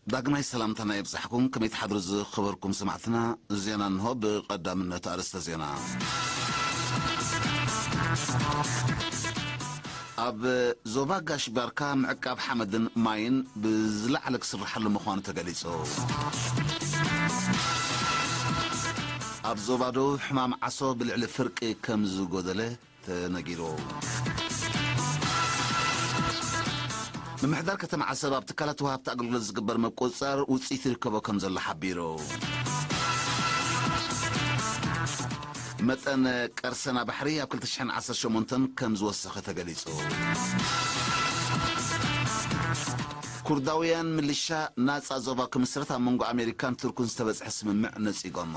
ዳግማይ ሰላምታና የብጻሕኩም። ከመይ ትሓድሩ ዝኸበርኩም ሰማዕትና? ዜና እንሆ። ብቐዳምነት ኣርእስተ ዜና። ኣብ ዞባ ጋሽ ባርካ ምዕቃብ ሓመድን ማይን ብዝለዓለ ክስርሓሉ ምዃኑ ተገሊጹ። ኣብ ዞባ ደቡብ ሕማም ዓሶ ብልዕሊ ፍርቂ ከም ዝጎደለ ተነጊሩ። ምምሕዳር ከተማ ዓሰብ ኣብ ትካላት ወሃብቲ ኣገልግሎት ዝግበር ምቁጽጻር ውጽኢት ይርከቦ ከም ዘሎ ሓቢሩ። መጠን ቀርሰና ባሕሪ ኣብ ክልተ ሽሕን ዓሰርተ ሸሞንተን ከም ዝወሰኸ ተገሊጹ። ኩርዳውያን ምልሻ ናጻ ዞባ ክምስረት ኣብ መንጎ ኣሜሪካን ቱርክን ዝተበጽሐ ስምምዕ ነጺጎሞ።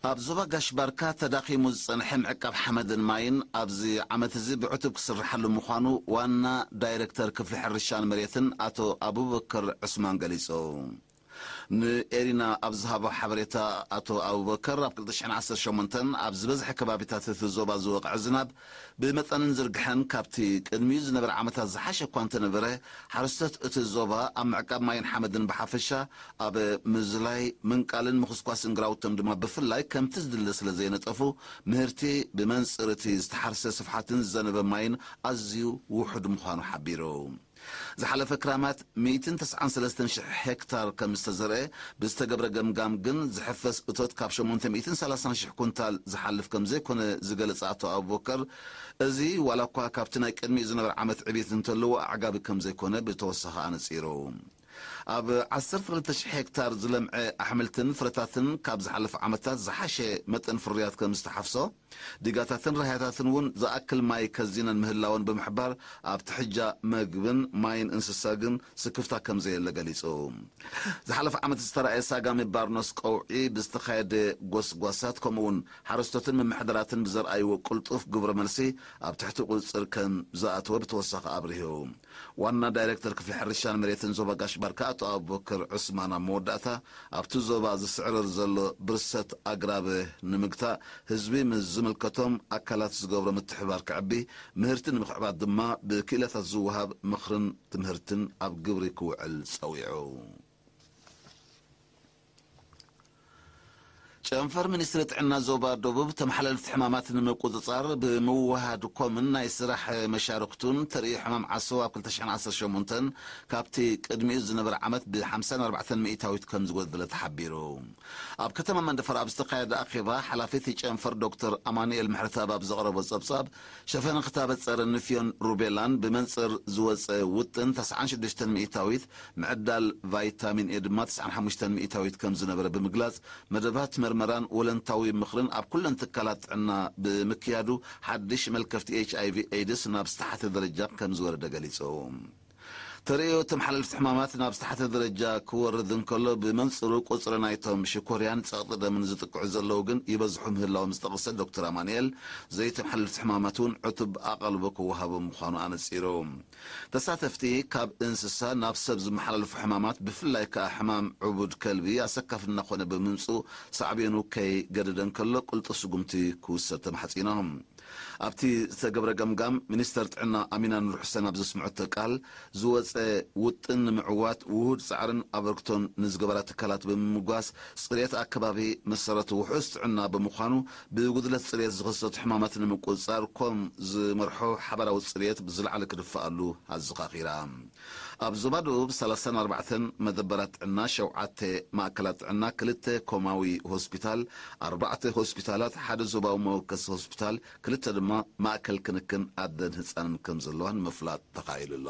ኣብ ዞባ ጋሽ ባርካ ተዳኺሙ ዝጸንሐ ምዕቃብ ሓመድን ማይን ኣብዚ ዓመት እዚ ብዕቱብ ክስርሓሉ ምዃኑ ዋና ዳይረክተር ክፍሊ ሕርሻን መሬትን ኣቶ ኣቡበከር ዑስማን ገሊጹ። ንኤሪና ኣብ ዝሃቦ ሓበሬታ ኣቶ ኣቡበከር ኣብ ክልተ ሽሕን ዓሰርተ ሸሞንተን ኣብ ዝበዝሐ ከባቢታት እቲ ዞባ ዝወቕዐ ዝናብ ብመጠንን ዝርግሐን ካብቲ ቅድሚኡ ዝነበረ ዓመታት ዝሓሸ እኳ እንተነበረ፣ ሓረስቶት እቲ ዞባ ኣብ ምዕቃብ ማይን ሓመድን ብሓፈሻ፣ ኣብ ምዝላይ፣ ምንቃልን ምኹስኳስን ግራውቶም ድማ ብፍላይ ከምቲ ዝድለ ስለ ዘይነጠፉ፣ ምህርቲ ብመንጽር እቲ ዝተሓርሰ ስፍሓትን ዝዘነበ ማይን ኣዝዩ ውሑድ ምዃኑ ሓቢሩ። ዝሓለፈ ክራማት ሚእትን ተስዓን ሰለስተን ሽሕ ሄክታር ከም ዝተዘርአ ብዝተገብረ ገምጋም ግን፣ ዝሕፈስ እቶት ካብ ሸሞንተ ሚእትን ሰላሳን ሽሕ ኩንታል ዝሓልፍ ከም ዘይኮነ ዝገለጸ ኣቶ ኣቡበከር፣ እዚ ዋላ እኳ ካብቲ ናይ ቅድሚኡ ዝነበረ ዓመት ዕብየት እንተለዎ፣ ኣዕጋቢ ከም ዘይኮነ ብተወሳኺ ኣነጺሩ። ኣብ ዓሰርተ ክልተ ሽሕ ሄክታር ዝለምዐ ኣሕምልትን ፍረታትን ካብ ዝሓለፈ ዓመታት ዝሓሸ መጠን ፍርያት ከም ዝተሓፍሶ፣ ዲጋታትን ራህያታትን እውን ዝኣክል ማይ ከዚነን ምህላወን ብምሕባር፣ ኣብ ትሕጃ መግብን ማይን እንስሳ ግን ስክፍታ ከም ዘየለ ገሊጹ። ዝሓለፈ ዓመት ዝተራእየ ሳጋሚ ባርኖስ ቀውዒ ብዝተኻየደ ጎስጓሳት፣ ከምኡውን ሓረስቶትን ምምሕዳራትን ብዘርኣይዎ ቅልጡፍ ግብረ መልሲ ኣብ ትሕቲ ቁጽጽር ከም ዝኣተወ ብተወሳኺ ኣብሪሁ። ዋና ዳይሬክተር ክፍሊ ሕርሻን መሬትን ዞባ ጋሽ ባርካ ኣቶ ኣቡበከር ዑስማን ኣብ መወዳእታ፣ ኣብቲ ዞባ ዝስዕርር ዘሎ ብርሰት ኣግራብ ንምግታእ፣ ህዝቢ ምስ ዝምልከቶም ኣካላት ዝገብሮ ምትሕባር ክዕቢ፣ ምህርቲ ንምኽዕባት ድማ ብክኢላታት ዝወሃብ ምኽርን ትምህርትን ኣብ ግብሪ ክውዕል ጸዊዑ። ጨንፈር ሚኒስትሪ ጥዕና ዞባ ደቡብ፣ ተመሓላለፍቲ ሕማማት ንምቁጽጻር ብምውህሃድ ኮምን ናይ ስራሕ መሻርክቱን፣ ተርእዮ ሕማም ዓሶ ኣብ ክልተ ሽሕን ዓሰርተ ሸሞንተን ካብቲ ቅድሚኡ ዝነበረ ዓመት ብ ሓምሳን ኣርባዕተን ሚእታዊት ከም ዝጎደለ ተሓቢሩ። ኣብ ከተማ መንደፈራ ኣብ ዝተኻየደ ኣኼባ፣ ሓላፊ እቲ ጨንፈር ዶክተር ኣማኑኤል ምሕረተኣብ ኣብ ዘቕረቦ ጸብጻብ፣ ሸፈነ ክታበት ጸረ ንፍዮን ሩቤላን ብመንጽር ዝወጸ ውጥን ተስዓን ሽዱሽተን ሚእታዊት፣ ምዕዳል ቫይታሚን ኤ ድማ ተስዓን ሓሙሽተን ሚእታዊት ከም ዝነበረ ብምግላጽ፣ መደባት መርመራን ወለንታዊ ምኽርን ኣብ ኩለን ትካላት ጥዕና ብምክያዱ፣ ሓድሽ መልከፍቲ ኤች ኣይ ቪ ኤድስ ናብ ዝተሓተ ደረጃ ከም ዝወረደ ገሊጹ። ተርእዮ ተመሓላለፍቲ ሕማማት ናብ ዝተሓተ ደረጃ ክወርድ እንከሎ፣ ብመንጽሩ ቁጽሪ ናይቶም ሽኮርያን ጸቕጢ ደምን ዝጥቅዑ ዘለዉ ግን ይበዝሑ ምህላዎም ዝጠቕሰ ዶክተር ኣማኑኤል፣ ዘይተመሓላለፍቲ ሕማማት እውን ዕቱብ ኣቓልቦ ክወሃቦም ምዃኑ ኣነጺሩ። ተሳተፍቲ፣ ካብ እንስሳ ናብ ሰብ ዝመሓላለፉ ሕማማት፣ ብፍላይ ከኣ ሕማም ዕቡድ ከልቢ ኣሰካፊ እናኾነ ብምምጽኡ፣ ሳዕቤኑ ከይገደደ እንከሎ ቅልጡፍ ስጉምቲ ክውሰድ ተማሕጺኖም። ኣብቲ ዝተገብረ ገምጋም፣ ሚኒስተር ጥዕና ኣሚና ኑር ሑሰን ኣብ ዘስምዐቶ ቃል፣ ዝወጸ ውጥን ንምዕዋት ውሁድ ጻዕርን ኣበርክቶን ንዝገበራ ትካላት ብምምጓስ፣ ጽሬት ኣከባቢ መሰረት ውሑስ ጥዕና ብምዃኑ፣ ብጉድለት ጽሬት ዝኽሰቱ ሕማማት ንምቁጽጻር ኮም ዝመርሖ ሓባራዊ ጽሬት ብዝለዓለ ክድፈኣሉ ኣዘኻኺራ። ኣብ ዞባ ደቡብ ሰላሳን ኣርባዕተን መደበራት ጥዕና፣ ሸውዓተ ማእከላት ጥዕና፣ ክልተ ኮማዊ ሆስፒታል፣ ኣርባዕተ ሆስፒታላት፣ ሓደ ዞባዊ መወከሲ ሆስፒታል፣ ክልተ ድማ ማእከል ክንክን ኣደን ህጻንን ከም ዘለዋ ንምፍላጥ ተኻኢሉ ኣሎ።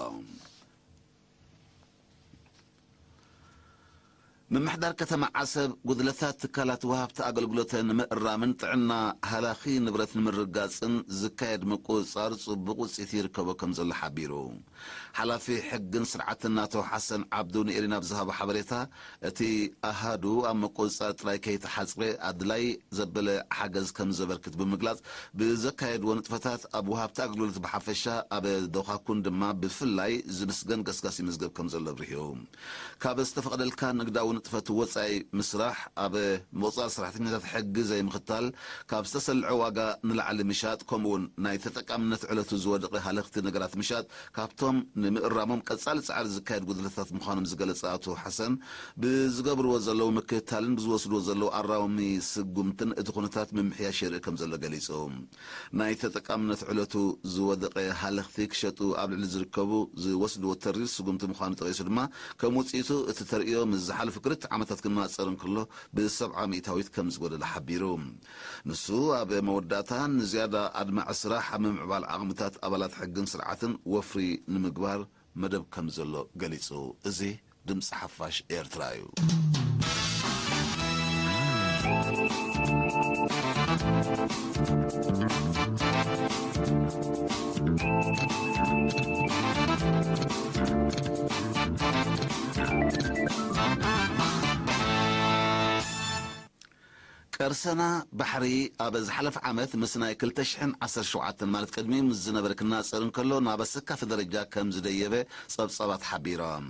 ምምሕዳር ከተማ ዓሰብ ጉድለታት ትካላት ወሃብቲ ኣገልግሎት ንምእራምን ጥዕና ሃላኺ ንብረት ንምርጋጽን ዝካየድ ምቁጽጻር ጽቡቕ ውጽኢት ይርከቦ ከም ዘሎ ሓቢሩ። ሓላፊ ሕግን ስርዓትን ኣቶ ሓሰን ዓብዱ ንኤሪና ኣብ ዝሃቦ ሓበሬታ፣ እቲ ኣሃዱ ኣብ ምቁጽጻር ጥራይ ከይተሓጽረ ኣድላይ ዘበለ ሓገዝ ከም ዘበርክት ብምግላጽ፣ ብዘካየድዎ ንጥፈታት ኣብ ወሃብቲ ኣገልግሎት ብሓፈሻ፣ ኣብ ዶኻኩን ድማ ብፍላይ ዝምስገን ገስጋስ ይምዝገብ ከም ዘሎ ኣብሪሁ። ካብ ዝተፈቐደልካ ንግዳዊ ንጥፈት ወጻኢ ምስራሕ፣ ኣብ ምቑጻር ሰራሕተኛታት ሕጊ ዘይምኽታል፣ ካብ ዝተሰልዐ ዋጋ ንላዕሊ ምሻጥ፣ ከምኡውን ናይ ተጠቃምነት ዕለቱ ዝወደቐ ሃለኽቲ ነገራት ምሻጥ፣ ካብቶም ንምእራሞም ቀጻሊ ጻዕሪ ዝካየድ ጉድለታት ምዃኖም ዝገለጸ ኣቶ ሓሰን፣ ብዝገብርዎ ዘለዉ ምክትታልን ብዝወስድዎ ዘለዉ ኣራሚ ስጉምትን እቲ ኩነታት ምምሕያሽ የርኢ ከም ዘሎ ገሊጹ። ናይ ተጠቃምነት ዕለቱ ዝወደቐ ሃለኽቲ ክሸጡ ኣብ ልዕሊ ዝርከቡ ዝወስድዎ ተሪር ስጉምቲ ምዃኑ ጠቒሱ ድማ፣ ከም ውጽኢቱ እቲ ተርእዮ ምስ ዝሓለፉ ክልተ ዓመታት ክነጻጸር እንከሎ፣ ብሰብዓ ሚእታዊት ከም ዝጎደለ ሓቢሩ። ንሱ ኣብ መወዳእታ ንዝያዳ ኣድማዒ ስራሕ ኣብ ምምዕባል ዓቕምታት ኣባላት ሕግን ስርዓትን ወፍሪ ንምግባር መደብ ከም ዘሎ ገሊጹ። እዚ ድምፂ ሓፋሽ ኤርትራ እዩ። ቀርሰና ባሕሪ ኣብ ዝሓለፈ ዓመት ምስ ናይ ክልተ ሽሕን ዓሰርተ ሸውዓተን ማለት ቅድሚ ምስ ዝነበረ ክናጸር እንከሎ ናብ ኣሰካፊ ደረጃ ከም ዝደየበ ጸብጻባት ሓቢሮም።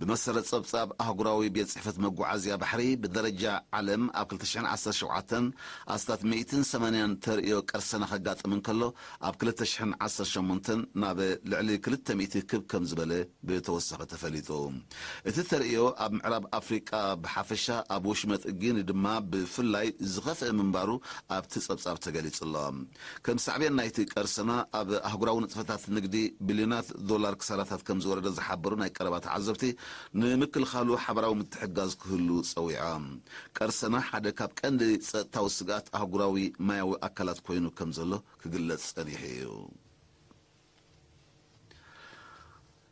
ብመሰረት ጸብጻብ ኣህጉራዊ ቤት ጽሕፈት መጓዓዝያ ባሕሪ ብደረጃ ዓለም ኣብ ክልተ ሽሕን ዓሰርተ ሸውዓተን ኣስታት ሚእትን ሰማንያን ተርእዮ ቀርሰና ከጋጥም እንከሎ ኣብ ክልተ ሽሕን ዓሰርተ ሸሞንተን ናብ ልዕሊ ክልተ ሚእቲ ክብ ከም ዝበለ ብተወሳኺ ተፈሊጡ። እቲ ተርእዮ ኣብ ምዕራብ ኣፍሪቃ ብሓፈሻ ኣብ ወሽመጥ ጊኒ ድማ ብፍላይ ዝኸፍአ ምንባሩ ኣብቲ ጸብጻብ ተገሊጹ ኣሎ። ከም ሳዕቤን ናይቲ ቀርሰና ኣብ ኣህጉራዊ ንጥፈታት ንግዲ ቢልዮናት ዶላር ክሳራታት ከም ዝወረደ ዝሓበሩ ናይ ቀረባ ተዓዘብቲ ንምክልኻሉ ሓበራዊ ምትሕጋዝ ክህሉ ጸዊዖም። ቀርሰና ሓደ ካብ ቀንዲ ጸጥታዊ ስግኣት ኣህጉራዊ ማያዊ ኣካላት ኮይኑ ከም ዘሎ ክግለጽ ጸኒሑ እዩ።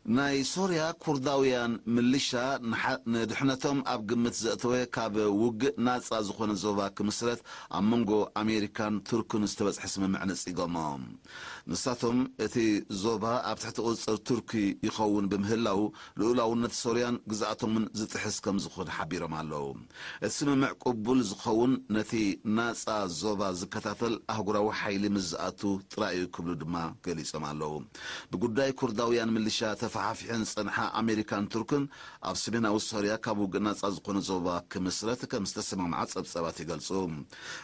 ናይ ሶርያ ኩርዳውያን ምልሻ ንሓ-፣ ንድሕነቶም ኣብ ግምት ዘእተወ ካብ ውግእ ናጻ ዝኾነ ዞባ ክምስረት ኣብ መንጎ ኣሜሪካን ቱርክን ዝተበጽሐ ስምምዕ ነጺጎሞ። ንሳቶም እቲ ዞባ ኣብ ትሕቲ ቁጽጽር ቱርኪ ይኸውን ብምህላው ልኡላውነት ሶርያን ግዝኣቶምን ዝጥሕስ ከም ዝኾነ ሓቢሮም ኣለዉ። እቲ ስምምዕ ቅቡል ዝኸውን ነቲ ናጻ ዞባ ዝከታተል ኣህጉራዊ ሓይሊ ምስ ዝኣቱ ጥራይ እዩ ክብሉ ድማ ገሊጾም ኣለዉ። ብጉዳይ ኩርዳውያን ምልሻ ተፈሓፊሐን ዝጸንሓ ኣሜሪካን ቱርክን ኣብ ሰሜናዊ ሶርያ ካብ ውግእ ናጻ ዝኾነ ዞባ ክምስረት ከም ዝተሰማምዓ ጸብጻባት ይገልጹ።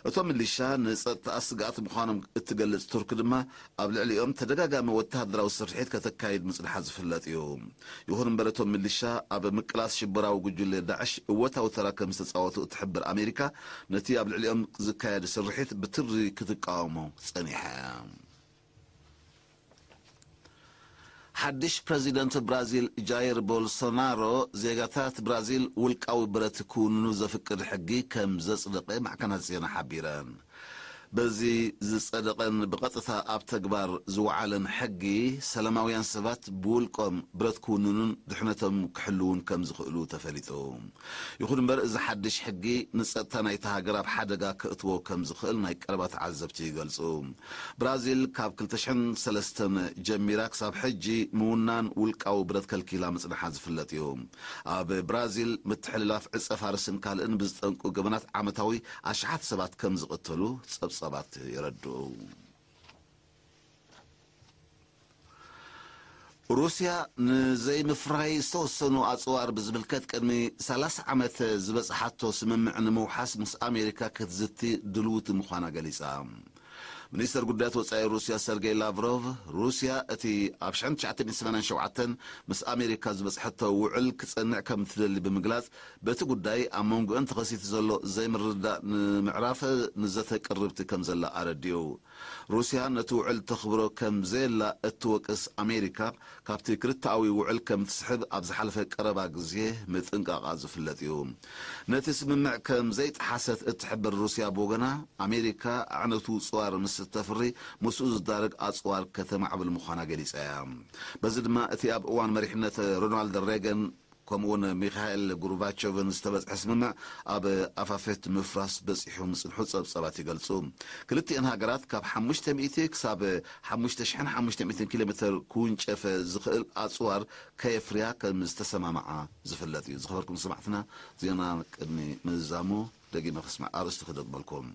እቶም ምልሻ ንጸጥታ ስግኣት ምዃኖም እትገልጽ ቱርክ ድማ ኣብ ልዕሊኦም ተደጋጋሚ ወተሃደራዊ ስርሒት ከተካይድ ምጽንሓ ዝፍለጥ እዩ። ይኹን እምበር እቶም ምልሻ ኣብ ምቅላስ ሽበራዊ ጉጅለ ዳዕሽ እወታዊ ተራ ከም ዝተጻወቱ እትሕብር ኣሜሪካ ነቲ ኣብ ልዕሊኦም ዝካየድ ስርሒት ብትሪ ክትቃወሞ ጸኒሓ። ሓድሽ ፕረዚደንት ብራዚል ጃይር ቦልሶናሮ ዜጋታት ብራዚል ውልቃዊ ብረት ክውንኑ ዘፍቅድ ሕጊ ከም ዘጽደቐ ማዕከናት ዜና ሓቢረን። በዚ ዝጸደቐን ብቐጥታ ኣብ ተግባር ዝወዓለን ሕጊ ሰላማውያን ሰባት ብውልቆም ብረት ክውንኑን ድሕነቶም ክሕልውን ከም ዝኽእሉ ተፈሊጡ። ይኹን እምበር እዚ ሓድሽ ሕጊ ንጸጥታ ናይታ ሃገር ኣብ ሓደጋ ከእትዎ ከም ዝኽእል ናይ ቀረባ ተዓዘብቲ ይገልጹ። ብራዚል ካብ ክልተ ሽሕን ሰለስተን ጀሚራ ክሳብ ሕጂ ምውናን ውልቃዊ ብረት ከልኪላ ምጽንሓ ዝፍለጥ እዩ። ኣብ ብራዚል ምትሕልላፍ ዕጸ ፋርስን ካልእን ብዝጠንቁ ገበናት ዓመታዊ ኣሽሓት ሰባት ከም ዝቕተሉ ጸብጻባት የረድኡ። ሩስያ ንዘይምፍራይ ዝተወሰኑ ኣጽዋር ብዝምልከት ቅድሚ ሰላሳ ዓመት ዝበጽሓቶ ስምምዕ ንምውሓስ ምስ ኣሜሪካ ክትዝቲ ድልውቲ ምዃና ገሊጻ። ሚኒስተር ጉዳያት ወጻኢ ሩስያ ሰርጌይ ላቭሮቭ፣ ሩስያ እቲ ኣብ ሽሕን ትሽዓተ ሚእትን ሰማንያን ሸውዓተን ምስ ኣሜሪካ ዝበጽሐቶ ውዕል ክጸንዕ ከም ትደሊ ብምግላጽ፣ በቲ ጉዳይ ኣብ መንጎአን ተኸሲቱ ዘሎ ዘይምርድዳእ ንምዕራፍ ንዘተ ቅርብቲ ከም ዘላ ኣረዲኡ። ሩስያ ነቲ ውዕል ተኽብሮ ከም ዘየላ እትወቅስ ኣሜሪካ፣ ካብቲ ክልተኣዊ ውዕል ከም ትስሕብ ኣብ ዝሓለፈ ቀረባ ግዜ ምጥንቃቓ ዝፍለጥ እዩ። ነቲ ስምምዕ ከም ዘይጠሓሰት እትሕብር ሩስያ ብወገና፣ ኣሜሪካ ኣዕነቱ ጽዋር ምስ እተፍሪ ምስኡ ዝዳረግ ኣጽዋር ከተማዕብል ምዃና ገሊጻ እያ። በዚ ድማ እቲ ኣብ እዋን መሪሕነት ሮናልድ ሬገን ከምኡውን ሚኻኤል ጉርባቾቭን ዝተበጽሐ ስምምዕ ኣብ ኣፋፈት ምፍራስ በጺሑ ምጽንሑ ጸብጸባት ይገልጹ። ክልቲኤን ሃገራት ካብ ሓሙሽተ ሚእቲ ክሳብ ሓሙሽተ ሽሕን ሓሙሽተ ሚእትን ኪሎ ሜትር ክውንጨፈ ዝኽእል ኣጽዋር ከየፍርያ ከም ዝተሰማማዓ ዝፍለጥ እዩ። ዝኸበርኩም ሰማዕትና፣ ዜና ቅድሚ ምዝዛሙ ደጊመ ክስማዕ ኣርእስቲ ክደግመልኩም።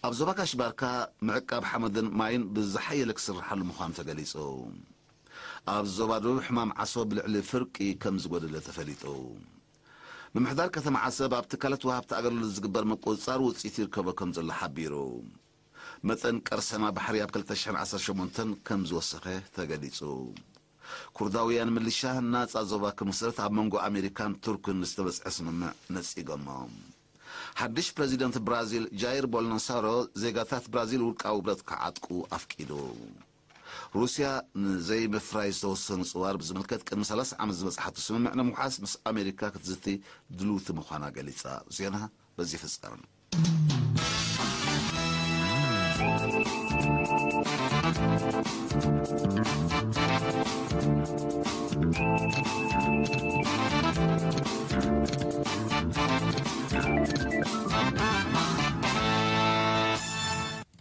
ኣብ ዞባ ጋሽ ባርካ ምዕቃብ ሓመድን ማይን ብዝሓየለ ክስርሓሉ ምዃኑ ተገሊጹ። ኣብ ዞባ ደቡብ ሕማም ዓሶ ብልዕሊ ፍርቂ ከም ዝጎደለ ተፈሊጡ። ምምሕዳር ከተማ ዓሰብ ኣብ ትካላት ወሃብቲ ኣገልግሎት ዝግበር ምቁጽጻር ውጽኢት ይርከቦ ከም ዘሎ ሓቢሩ። መጠን ቀርሰማ ባሕሪ ኣብ ክልተ ሽሕን ዓሰርተ ሸሞንተን ከም ዝወሰኸ ተገሊጹ። ኩርዳውያን ምልሻ ናጻ ዞባ ክምስረት ኣብ መንጎ ኣሜሪካን ቱርክን ዝተበጽሐ ስምምዕ ነጺጎሞ። ሓድሽ ፕረዚደንት ብራዚል ጃይር ቦልሶናሮ ዜጋታት ብራዚል ውልቃዊ ብረት ክዓጥቁ ኣፍቂዱ። ሩስያ ንዘይምፍራይ ዝተወሰኑ ጽዋር ብዝምልከት ቅድሚ ሰላሳ ዓመት ዝበጽሓቱ ስምምዕ ንምውሓስ ምስ ኣሜሪካ ክትዝቲ ድልውቲ ምዃና ገሊጻ። ዜና በዚ ይፍጸም።